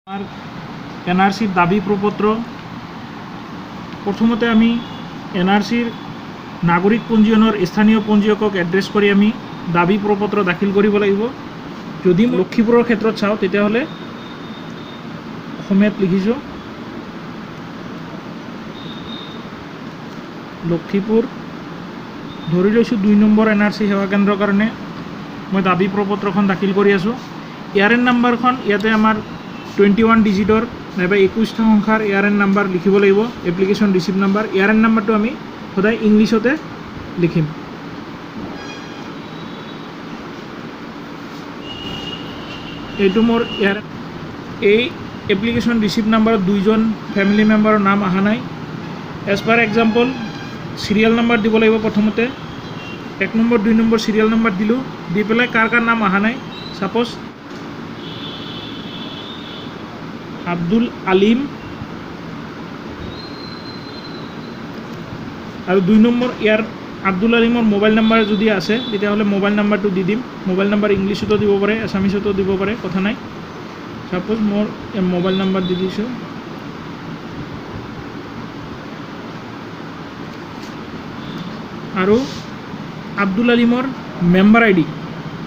আমাৰ N R চিৰ দাবী প্ৰপত্ৰ। প্ৰথমতে আমি এন আৰ চিৰ নাগৰিক পঞ্জীয়নৰ স্থানীয় পঞ্জীয়কক এড্ৰেছ কৰি আমি দাবী প্ৰপত্ৰ দাখিল কৰিব লাগিব। যদি লক্ষীপুৰৰ ক্ষেত্ৰত চাওঁ, তেতিয়াহ'লে অসমীয়াত লিখিছোঁ লক্ষীপুৰ, ধৰি লৈছোঁ 2 নম্বৰ এন আৰ চি সেৱা কেন্দ্ৰৰ কাৰণে মই দাবী প্ৰপত্ৰখন দাখিল কৰি আছোঁ। এ আৰ এন নাম্বাৰখন ইয়াতে আমাৰ 21 ডিজিটৰ নাইবা 21টা সংখ্যাৰ এ আৰ এন নাম্বাৰ লিখিব লাগিব। Application receipt number, A R N নাম্বাৰটো আমি সদায় ইংলিছতে লিখিম। এইটো মোৰ ইয়াৰ এই এপ্লিকেশ্যন ৰিচিপ্ট নাম্বাৰত দুইজন ফেমিলি মেম্বাৰৰ নাম অহা নাই। As per example serial number দিব লাগিব। প্ৰথমতে 1 নম্বৰ, 2 নম্বৰ চিৰিয়েল নাম্বাৰ দিলোঁ, দি পেলাই কাৰ কাৰ নাম অহা নাই। ছাপ'জ আব্দুল আলিম আৰু 2 নম্বৰ ইয়াৰ আব্দুল আলিমৰ মোবাইল নাম্বাৰ যদি আছে, তেতিয়াহ'লে মোবাইল নাম্বাৰটো দি দিম। মোবাইল নাম্বাৰ ইংলিছতো দিব পাৰে, এছামিছতো দিব পাৰে, কথা নাই। ছাপ'জ মোৰ মোবাইল নাম্বাৰ দি দিছোঁ। আৰু আব্দুল আলিমৰ মেম্বাৰ আই ডি,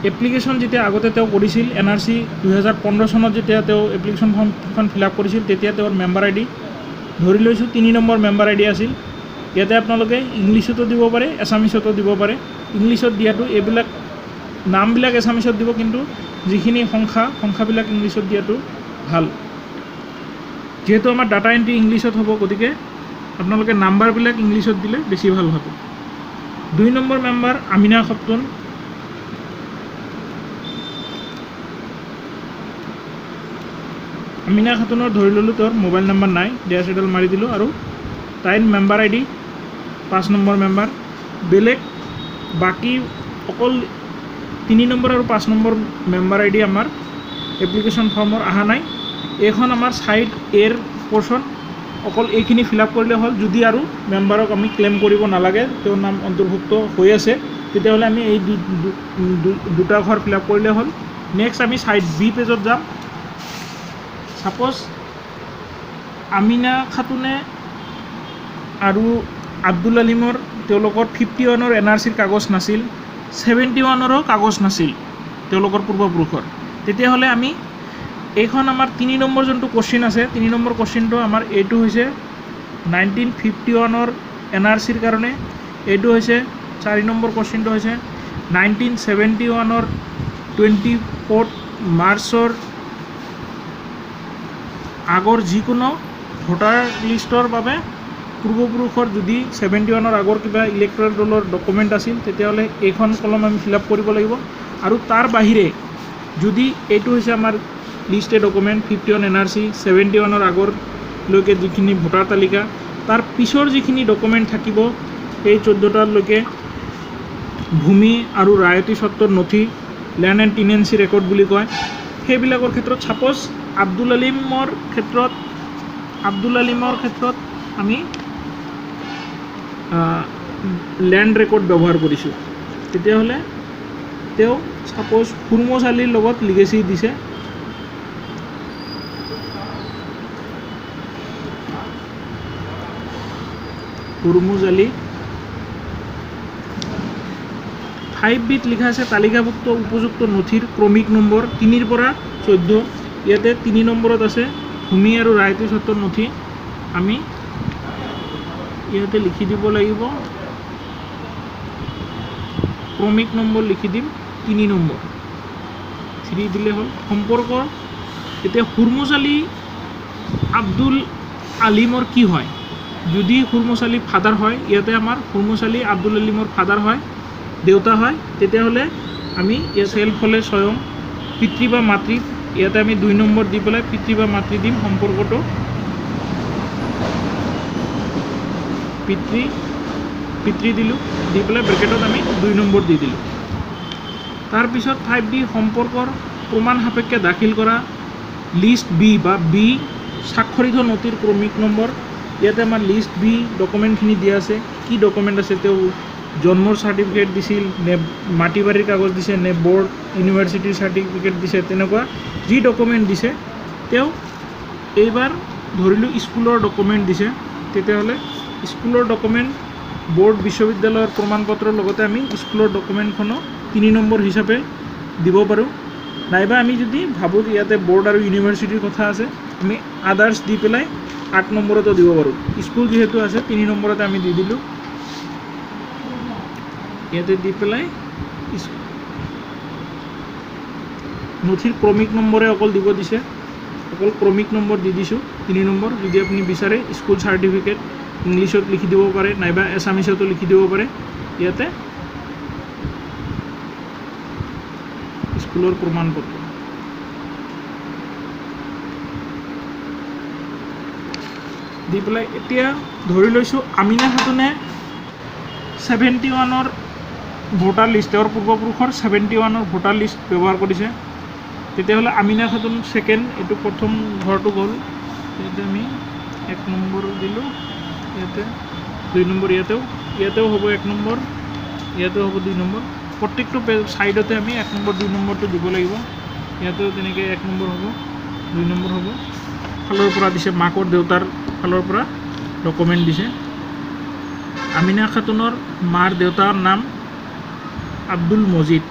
এপ্লিকেশ্যন যেতিয়া আগতে তেওঁ কৰিছিল, এন আৰ চি 2015 চনত যেতিয়া তেওঁ এপ্লিকেশ্যন ফৰ্মখন ফিল আপ কৰিছিল, তেতিয়া তেওঁৰ মেম্বাৰ আই ডি ধৰি লৈছোঁ 3 নম্বৰ মেম্বাৰ আই ডি আছিল। ইয়াতে আপোনালোকে ইংলিছতো দিব পাৰে, এছামিছতো দিব পাৰে। ইংলিছত দিয়াটো এইবিলাক নামবিলাক এছামিছত দিব, কিন্তু যিখিনি সংখ্যা, সংখ্যাবিলাক ইংলিছত দিয়াটো ভাল। যিহেতু আমাৰ ডাটা এণ্ট্ৰি ইংলিছত হ'ব, গতিকে আপোনালোকে নাম্বাৰবিলাক ইংলিছত দিলে বেছি ভাল হ'ব। 2 নম্বৰ মেম্বাৰ আমিনা খাতুন। আমিনা খাতুনৰ ধৰি ল'লোঁ তেওঁৰ মোবাইল নাম্বাৰ নাই, ডেছ এডাল মাৰি দিলোঁ। আৰু তাইৰ মেম্বাৰ আই ডি 5 নম্বৰ মেম্বাৰ। বেলেগ বাকী অকল 3 নম্বৰ আৰু 5 নম্বৰ মেম্বাৰ আই ডি আমাৰ এপ্লিকেশ্যন ফৰ্মৰ অহা নাই। এইখন আমাৰ ছাইড এৰ পৰ্চন, অকল এইখিনি ফিল আপ কৰিলে হ'ল। যদি আৰু মেম্বাৰক আমি ক্লেইম কৰিব নালাগে, তেওঁৰ নাম অন্তৰ্ভুক্ত হৈ আছে, তেতিয়াহ'লে আমি এই দুটা ঘৰ ফিল আপ কৰিলে হ'ল। নেক্সট আমি ছাইড বি পেজত যাম। ছাপ'জ আমিনা খাতুনে আৰু আব্দুল আলিমৰ তেওঁলোকৰ 51ৰ এন আৰ চিৰ কাগজ নাছিল, 71ৰো কাগজ নাছিল তেওঁলোকৰ পূৰ্বপুৰুষৰ, তেতিয়াহ'লে আমি এইখন আমাৰ 3 নম্বৰ যোনটো কুৱেশ্যন আছে, 3 নম্বৰ কুৱেশ্যনটো আমাৰ এইটো হৈছে 1951ৰ এন আৰ চিৰ কাৰণে। এইটো হৈছে 4 নম্বৰ কুৱেশ্যনটো হৈছে 1971ৰ 24 মাৰ্চৰ আগৰ যিকোনো ভোটাৰ লিষ্টৰ বাবে পূৰ্বপুৰুষৰ যদি 71ৰ আগৰ কিবা ইলেক্ট্ৰেল ৰোলৰ ডকুমেণ্ট আছিল, তেতিয়াহ'লে এইখন কলম আমি ফিল আপ কৰিব লাগিব। আৰু তাৰ বাহিৰে যদি এইটো হৈছে আমাৰ list A document, 51 N R C, 71ৰ আগৰলৈকে যিখিনি ভোটাৰ তালিকা, তাৰ পিছৰ যিখিনি ডকুমেণ্ট থাকিব এই 14টালৈকে ভূমি আৰু ৰায়তী স্বত্বৰ নথি, লেণ্ড এণ্ড টেনেঞ্চি ৰেকৰ্ড বুলি কয়, সেইবিলাকৰ ক্ষেত্ৰত ছাপ'জ আব্দুল আলিমৰ ক্ষেত্ৰত আমি লেণ্ড ৰেকৰ্ড ব্যৱহাৰ কৰিছোঁ, তেতিয়াহ'লে তেওঁ ছাপ'জ হুৰমুজ আলীৰ লগত লিগেচি দিছে, হুৰমুজ আলী। ফাইভ বিত লিখা আছে তালিকাভুক্ত উপযুক্ত নথিৰ ক্ৰমিক নম্বৰ 3ৰ পৰা 14। ইয়াতে 3 নম্বৰত আছে ভূমি আৰু ৰায়তী স্বত্বৰ নথি। আমি ইয়াতে লিখি দিব লাগিব, ক্ৰমিক নম্বৰ লিখি দিম 3 নম্বৰ, 3 দিলে হ'ল। সম্পৰ্ক এতিয়া হুৰমুজ আলী আব্দুল আলিমৰ কি হয়? যদি হুৰমুজ আলী ফাদাৰ হয়, ইয়াতে আমাৰ হুৰমুজ আলী আব্দুল আলিমৰ ফাদাৰ হয়, দেউতা হয়, তেতিয়াহ'লে আমি ইয়াত চেল্ফ হ'লে স্বয়ং, পিতৃ বা মাতৃ, ইয়াতে আমি 2 নম্বৰ দি পেলাই পিতৃ বা মাতৃ দিম। সম্পৰ্কটো পিতৃ দিলোঁ, দি পেলাই ব্ৰেকেটত আমি 2 নম্বৰ দি দিলোঁ। তাৰপিছত ফাইভ ডি সম্পৰ্কৰ প্ৰমাণ সাপেক্ষে দাখিল কৰা লিষ্ট বি বা বি স্বাক্ষৰিত নথিৰ ক্ৰমিক নম্বৰ। ইয়াতে আমাৰ লিষ্ট বি ডকুমেণ্টখিনি দিয়া আছে। কি ডকুমেণ্ট আছে, তেওঁ জন্মৰ চাৰ্টিফিকেট দিছিল নে মাটি বাৰীৰ কাগজ দিছে নে বৰ্ড ইউনিভাৰ্চিটিৰ চাৰ্টিফিকেট দিছে, তেনেকুৱা যি ডকুমেণ্ট দিছে তেওঁ এইবাৰ ধৰিলোঁ স্কুলৰ ডকুমেণ্ট দিছে, তেতিয়াহ'লে স্কুলৰ ডকুমেণ্ট বৰ্ড বিশ্ববিদ্যালয়ৰ প্ৰমাণপত্ৰৰ লগতে আমি স্কুলৰ ডকুমেণ্টখনো 3 নম্বৰ হিচাপে দিব পাৰোঁ। নাইবা আমি যদি ভাবোঁ যে ইয়াতে বৰ্ড আৰু ইউনিভাৰ্চিটিৰ কথা আছে, আমি আদাৰ্ছ দি পেলাই 8 নম্বৰতো দিব পাৰোঁ। স্কুল যিহেতু আছে 3 নম্বৰতে আমি দি দিলোঁ। ইয়াতে দি পেলাই নথিৰ ক্ৰমিক নম্বৰে অকল দিব দিছে, অকল ক্ৰমিক নম্বৰ দি দিছোঁ 3 নম্বৰ। যদি আপুনি বিচাৰে স্কুল চাৰ্টিফিকেট ইংলিছত লিখি দিব পাৰে, নাইবা এছামিছতো লিখি দিব পাৰে। ইয়াতে স্কুলৰ প্ৰমাণপত্ৰ দি পেলাই এতিয়া ধৰি লৈছোঁ আমিনা খাতুনে 71ৰ ভোটাৰ লিষ্ট, তেওঁৰ পূৰ্বপুৰুষৰ 71ৰ ভোটাৰ লিষ্ট ব্যৱহাৰ কৰিছে। তেতিয়াহ'লে আমিনা খাতুন ছেকেণ্ড, এইটো প্ৰথম ঘৰটো গ'ল, ইয়াতে আমি 1 নম্বৰ দিলোঁ, ইয়াতে 2 নম্বৰ, ইয়াতেও হ'ব 1 নম্বৰ, ইয়াতেও হ'ব 2 নম্বৰ। প্ৰত্যেকটো ছাইডতে আমি 1 নম্বৰ 2 নম্বৰটো দিব লাগিব। ইয়াতেও তেনেকৈ 1 নম্বৰ হ'ব, 2 নম্বৰ হ'ব। ফালৰ পৰা দিছে, মাকৰ দেউতাৰ ফালৰ পৰা ডকুমেণ্ট দিছে। আমিনা খাতুনৰ মাৰ দেউতাৰ নাম আব্দুল মজিদ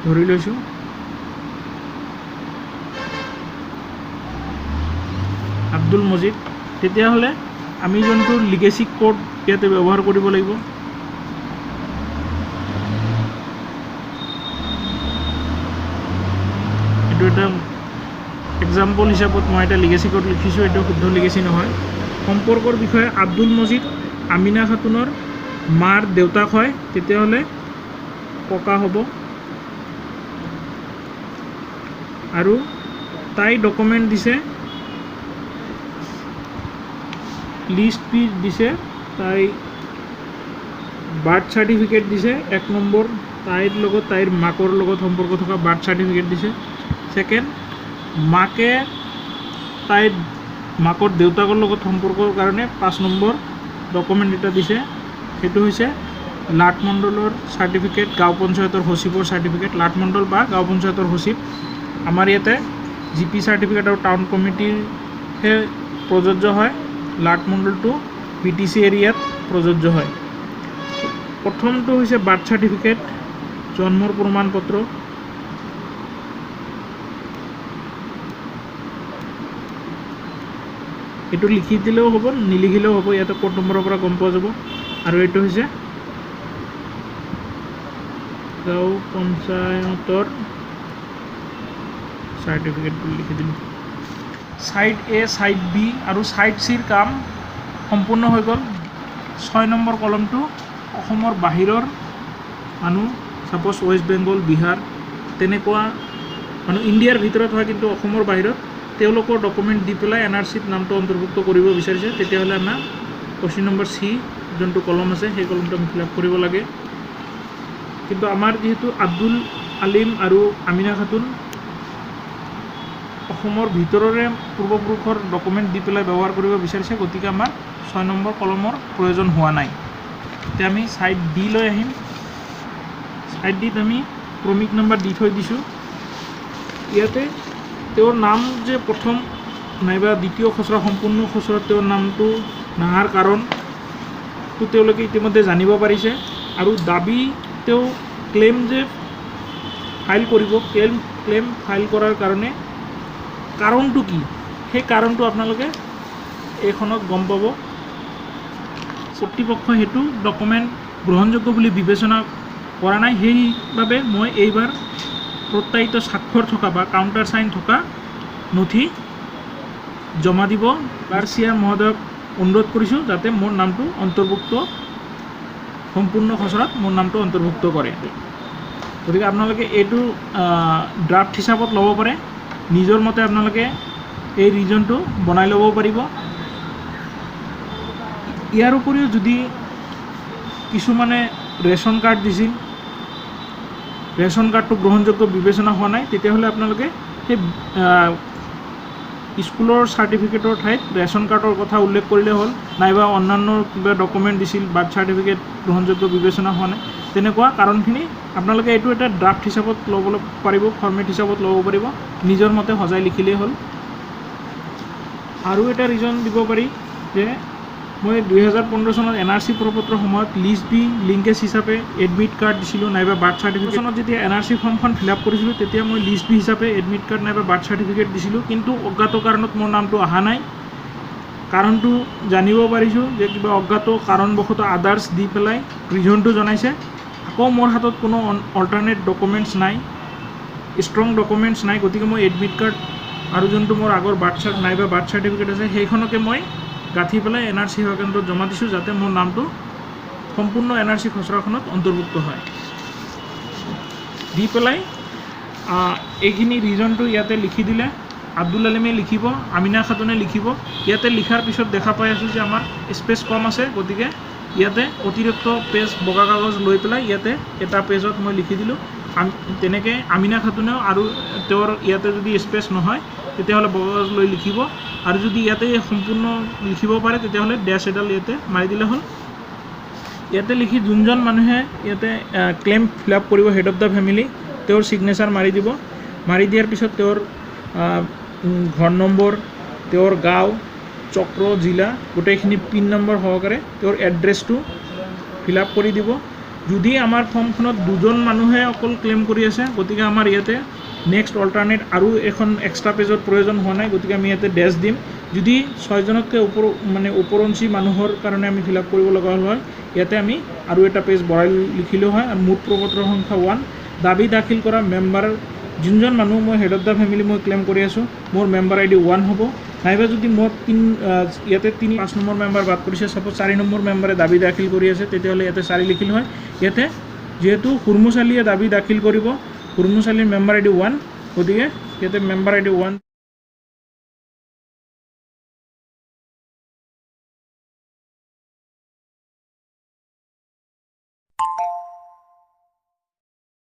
ধৰি লৈছোঁ। আব্দুল মজিদ, তেতিয়াহ'লে আমি যোনটো লিগেচি কোড ইয়াতে ব্যৱহাৰ কৰিব লাগিব, এইটো এটা এক্সাম্পল হিচাপত মই এটা লিগেচি কোড লিখিছোঁ, এইটো শুদ্ধ লিগেচি নহয়। সম্পৰ্কৰ বিষয়ে আব্দুল মজিদ আমিনা খাতুনৰ মাৰ দেউতাক হয়, তেতিয়াহ'লে ককা হ'ব। আৰু তাই ডকুমেণ্ট দিছে, লিষ্ট পি দিছে, তাই বাৰ্থ চাৰ্টিফিকেট দিছে 1 নম্বৰ, তাইৰ লগত তাইৰ মাকৰ লগত সম্পৰ্ক থকা বাৰ্থ চাৰ্টিফিকেট দিছে। ছেকেণ্ড, মাকে তাইৰ মাকৰ দেউতাকৰ লগত সম্পৰ্কৰ কাৰণে 5 নম্বৰ ডকুমেণ্ট এটা দিছে, সেইটো হৈছে লাট মণ্ডলৰ চাৰ্টিফিকেট, গাঁও পঞ্চায়তৰ সচিবৰ চাৰ্টিফিকেট। লাট মণ্ডল বা গাঁও পঞ্চায়তৰ সচিব আমাৰ ইয়াতে জি পি চাৰ্টিফিকেট আৰু টাউন কমিটিৰহে প্ৰযোজ্য হয়, লাট মণ্ডলটো বি টি চি এৰিয়াত প্ৰযোজ্য হয়। প্ৰথমটো হৈছে বাৰ্থ চাৰ্টিফিকেট, জন্মৰ প্ৰমাণপত্ৰ। এইটো লিখি দিলেও হ'ব, নিলিখিলেও হ'ব, ইয়াতে কোড নম্বৰৰ পৰা গম পোৱা যাব। আৰু এইটো হৈছে গাঁও পঞ্চায়তৰ চাৰ্টিফিকেট বুলি লিখি দিলোঁ। ছাইড এ, ছাইড বি আৰু ছাইড চিৰ কাম সম্পূৰ্ণ হৈ গ'ল। 6 নম্বৰ কলমটো অসমৰ বাহিৰৰ মানুহ, ছাপ'জ ৱেষ্ট বেংগল, বিহাৰ, তেনেকুৱা মানুহ ইণ্ডিয়াৰ ভিতৰত হয় কিন্তু অসমৰ বাহিৰত, তেওঁলোকৰ ডকুমেণ্ট দি পেলাই এন আৰ চিত নামটো অন্তৰ্ভুক্ত কৰিব বিচাৰিছে, তেতিয়াহ'লে আমাৰ কুৱেশ্যন নম্বৰ চি যোনটো কলম আছে সেই কলমটো আমি ফিল আপ কৰিব লাগে। কিন্তু আমাৰ যিহেতু আব্দুল আলিম আৰু আমিনা খাতুন অসমৰ ভিতৰৰে পূৰ্বপুৰুষৰ ডকুমেণ্ট দি পেলাই ব্যৱহাৰ কৰিব বিচাৰিছে, গতিকে আমাৰ 6 নম্বৰ কলমৰ প্ৰয়োজন হোৱা নাই। এতিয়া আমি ছাইড ডি লৈ আহিম। ছাইড ডিত আমি ক্ৰমিক নম্বৰ দি থৈ দিছোঁ। ইয়াতে তেওঁৰ নাম যে প্ৰথম নাইবা দ্বিতীয় খচৰা, সম্পূৰ্ণ খচৰাত তেওঁৰ নামটো নাহাৰ কাৰণটো তেওঁলোকে ইতিমধ্যে জানিব পাৰিছে। আৰু দাবী তেওঁ ক্লেইম যে ফাইল কৰিব, ক্লেইম ফাইল কৰাৰ কাৰণে কাৰণটো কি, সেই কাৰণটো আপোনালোকে এইখনত গম পাব। কৰ্তৃপক্ষই সেইটো ডকুমেণ্ট গ্ৰহণযোগ্য বুলি বিবেচনা কৰা নাই, সেইবাবে মই এইবাৰ প্ৰত্যায়িত স্বাক্ষৰ থকা বা কাউণ্টাৰ চাইন থকা নথি জমা দিব গাৰ্চিয়া মহোদয়ক অনুৰোধ কৰিছোঁ যাতে মোৰ নামটো অন্তৰ্ভুক্ত, সম্পূৰ্ণ খচৰাত মোৰ নামটো অন্তৰ্ভুক্ত কৰে। গতিকে আপোনালোকে এইটো ড্ৰাফ্ট হিচাপত ল'ব পাৰে, নিজৰ মতে আপোনালোকে এই ৰিজনটো বনাই ল'ব পাৰিব। ইয়াৰ উপৰিও যদি কিছুমানে ৰেচন কাৰ্ড দিছিল, ৰেচন কাৰ্ডটো গ্ৰহণযোগ্য বিবেচনা হোৱা নাই, তেতিয়াহ'লে আপোনালোকে সেই স্কুলৰ চাৰ্টিফিকেটৰ ঠাইত ৰেচন কাৰ্ডৰ কথা উল্লেখ কৰিলে হ'ল, নাইবা অন্যান্য কিবা ডকুমেণ্ট দিছিল, বাৰ্থ চাৰ্টিফিকেট গ্ৰহণযোগ্য বিবেচনা হোৱা নাই, তেনেকুৱা কাৰণখিনি আপোনালোকে এইটো এটা ড্ৰাফ্ট হিচাপত ল'বলৈ পাৰিব, ফৰ্মেট হিচাপত ল'ব পাৰিব, নিজৰ মতে সজাই লিখিলেই হ'ল। আৰু এটা ৰিজন দিব পাৰি যে মই 2015 চনত এন আৰ চি প্ৰপত্ৰৰ সময়ত লিষ্ট বি লিংকেজ হিচাপে এডমিট কাৰ্ড দিছিলোঁ নাইবা বাৰ্থ চাৰ্টিফিকেট। চনত যেতিয়া এন আৰ চি ফৰ্মখন ফিল আপ কৰিছিলোঁ, তেতিয়া মই লিষ্ট বি হিচাপে এডমিট কাৰ্ড নাইবা বাৰ্থ চাৰ্টিফিকেট দিছিলোঁ, কিন্তু অজ্ঞাত কাৰণত মোৰ নামটো অহা নাই। কাৰণটো জানিব পাৰিছোঁ যে কিবা অজ্ঞাত কাৰণবশতঃ আদাৰ্ছ দি পেলাই ৰিজনটো জনাইছে। আকৌ মোৰ হাতত কোনো অল্টাৰনেট ডকুমেণ্টছ নাই, ষ্ট্ৰং ডকুমেণ্টছ নাই, গতিকে মই এডমিট কাৰ্ড আৰু যোনটো মোৰ আগৰ বাৰ্থ চাৰ্ট নাইবা বাৰ্থ চাৰ্টিফিকেট আছে, সেইখনকে মই গাঁঠি পেলাই এন আৰ চি সেৱা কেন্দ্ৰত জমা দিছোঁ, যাতে মোৰ নামটো সম্পূৰ্ণ এন আৰ চি খচৰাখনত অন্তৰ্ভুক্ত হয়। দি পেলাই এইখিনি ৰিজনটো ইয়াতে লিখি দিলে, আব্দুল আলিমে লিখিব, আমিনা খাতুনে লিখিব। ইয়াতে লিখাৰ পিছত দেখা পাই আছোঁ যে আমাৰ স্পেচ কম আছে, গতিকে ইয়াতে অতিৰিক্ত পেজ বগা কাগজ লৈ পেলাই ইয়াতে এটা পেজত মই লিখি দিলোঁ। তেনেকৈ আমিনা খাতুনেও আৰু তেওঁৰ ইয়াতে যদি স্পেচ নহয়, তেতিয়াহ'লে বগা কাগজ লৈ লিখিব, আৰু যদি ইয়াতে সম্পূৰ্ণ লিখিব পাৰে, তেতিয়াহ'লে ডেছ এডাল ইয়াতে মাৰি দিলে হ'ল। ইয়াতে লিখি যোনজন মানুহে ইয়াতে ক্লেইম ফিল আপ কৰিব, হেড অফ the family, তেওঁৰ ছিগনেচাৰ মাৰি দিব। মাৰি দিয়াৰ পিছত তেওঁৰ ঘৰ নম্বৰ, তেওঁৰ গাঁও, চক্ৰ, জিলা, গোটেইখিনি পিন নম্বৰ সহকাৰে তেওঁৰ এড্ৰেছটো ফিল আপ কৰি দিব। যদি আমাৰ ফৰ্মখনত দুজন মানুহে অকল ক্লেইম কৰি আছে, গতিকে আমাৰ ইয়াতে নেক্সট অল্টাৰনেট আৰু এখন এক্সট্ৰা পেজৰ প্ৰয়োজন হোৱা নাই, গতিকে আমি ইয়াতে ডেছ দিম। যদি ছয়জনতকৈ ওপৰ, মানে ওপৰঞ্চি মানুহৰ কাৰণে আমি ফিল আপ কৰিব লগা হয়, ইয়াতে আমি আৰু এটা পেজ বঢ়াই লিখিলেও হয়। আৰু মুঠ প্ৰপত্ৰৰ সংখ্যা 1, দাবী দাখিল কৰা মেম্বাৰ যোনজন মানুহ, মই হেড অফ the family মই ক্লেইম কৰি আছোঁ, মোৰ মেম্বাৰ আই ডি 1 হ'ব। নাইবা যদি মোৰ তিন ইয়াতে 3, 5 নম্বৰ মেম্বাৰ বাদ পৰিছে, ছাপ'জ 4 নম্বৰ মেম্বাৰে দাবী দাখিল কৰি আছে, তেতিয়াহ'লে ইয়াতে 4 লিখিল হয়। ইয়াতে যিহেতু হুৰমুচ আলীয়ে দাবী দাখিল কৰিব, হুৰমুচ আলীৰ মেম্বাৰ আই ডি 1, গতিকে ইয়াতে মেম্বাৰ আই ডি 1।